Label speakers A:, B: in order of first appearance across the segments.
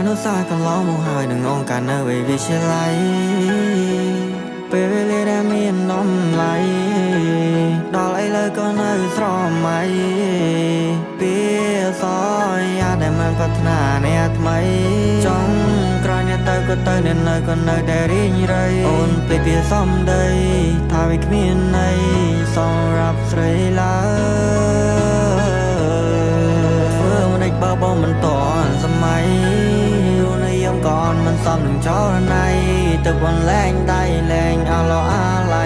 A: នុសាសន៍កន្លងមកហើយនឹងអង្គការនៅវិទ្យាល័យពេលវេលាដែលមានតម្លៃដល់ឥឡូវក៏នៅស្រមៃពីសយាដែលមិនប្រាថ្នាអ្នកថ្មីចង់ក្រោយអ្នកទៅក៏ទៅអ្នកនៅក៏នៅតែរីងរៃអូនភ្លេចពីសំដីថាវាគ្មានន័យសម្រាប់ស្រីឡើយធ្វើមិនដេចបើបងមិនតន់សម័យរស់នៅយំកនមិនសមនឹងចរណៃទៅបងលែងដៃលែងអឡោអាឡៃ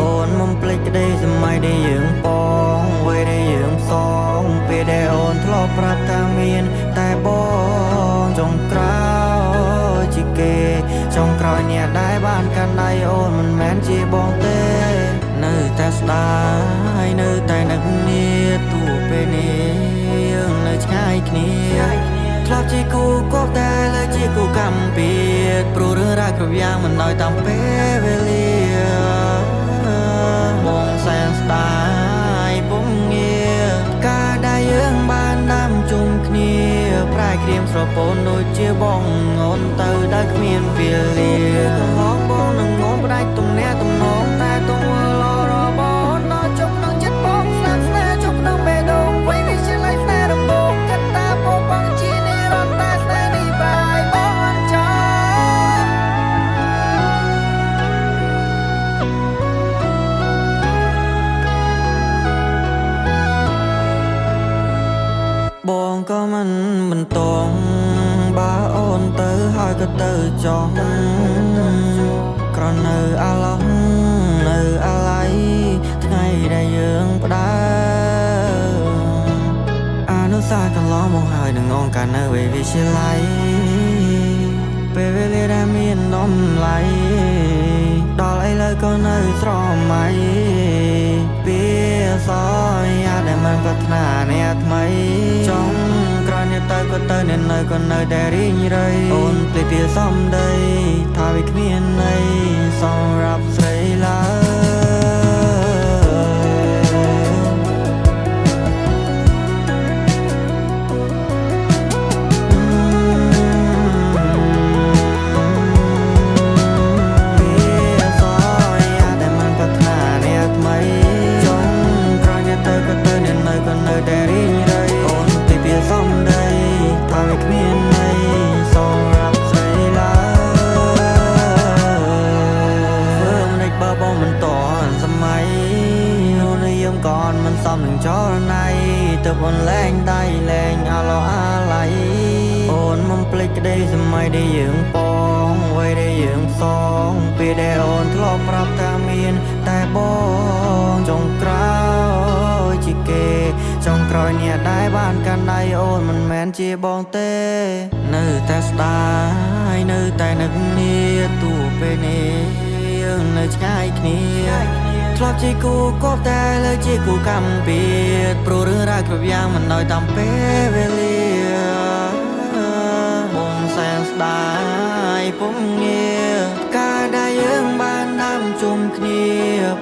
A: អូនមុំភ្លេចក្តីសម័យដែលយើងបងអ្វីដែលយើងផ្សងពេលដែលអូនធ្លាប់ប្រាប់ថាមានតែបងចុងក្រោយជាគេចុងក្រោយអ្នកដែលបានកាន់ដៃអូនមិនមែនជាបងទេ នៅតែស្ដាយនៅតែនឹកនាទូពេលនេះយើងនៅឆ្ងាយគ្នាធ្លាប់ជាគូគប់តែលើជាគូកម្មពៀតព្រោះរឿងរ៉ាវគ្រប់យ៉ាងមិនដោយតាមពេលវេលាបងសែនស្ដាយពុំងារការដែលយើងបានដាំជុំគ្នាប្រែក្រៀមស្រពោនដូចជាបងអូនទៅដោយគ្មានពេលលាកន្លងបងនឹងងំផ្ដាច់ទំនាក់ទំនងតែទង្វើល្អរបស់អូនដល់ចុះក្នុងចិត្តបងស្នាមស្នេហ៍ចុះក្នុងបេះដូងវិញវិជាលៃស្នេហ៍ដំបូងគិតតាពោបងជានិរន្តរ៍តែស្នេហ៍នេះប្រែបងអត់ចោល បងក៏មិនបន្តងបើអូនទៅហើយក៏ទៅចោះក្រនៅអាឡោះនៅអាឡ័យថ្ងៃដែលយើងផ្ដើមអនុសាសន៍កន្លងមកហើយនឹងអង្គការនៅវិទ្យាល័យពេលវេលាដែលមានតម្លៃដល់ឥឡូវក៏នៅស្រមៃពីសយាដែលមិនប្រាថ្នាអ្នកថ្មីចង់ក្រោយអ្នកទៅក៏ទៅអ្នកនៅក៏នៅតែរីងរៃអូនភ្លេចពីសំដីថាវាគ្មានន័យសម្រាប់ស្រីឡើយ ពីសយាដែលមិនប្រាថ្នាអ្នកថ្មីចុងក្រោយអ្នកទៅក៏ទៅអ្នកនៅក៏នៅតែរីងរៃអូនភ្លេចពីសំដីថាវាគ្មានន័យសម្រាប់ស្រីឡើយធ្វើមិនដេចបើបងមិនតន់សម័យរស់នៅយំកនមិនសមនឹងចរណៃទៅបងលែងដៃលែងអឡោអាឡៃអូនមុំភ្លេចក្តីសម័យដែលយើងបងអ្វីដែលយើងផ្សងពេលដែលអូនធ្លាប់ប្រាប់ថាមានតែបងចុងក្រោយជាគេចុងក្រោយអ្នកដែលបានកាន់ដៃអូនមិនមែនជាបងទេ នៅតែស្ដាយនៅតែនឹកនាទូពេលនេះយើងនៅឆ្ងាយគ្នាធ្លាប់ជាគូគប់តែលើជាគូកម្មពៀតព្រោះរឿងរ៉ាវគ្រប់យ៉ាងមិនដោយតាមពេលវេលាបងសែនស្ដាយពុំងារការដែលយើងបានដាំជុំគ្នា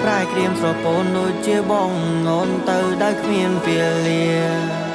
A: ប្រែក្រៀមស្រពោនដូចជាបងអូនទៅដោយគ្មានពេលលា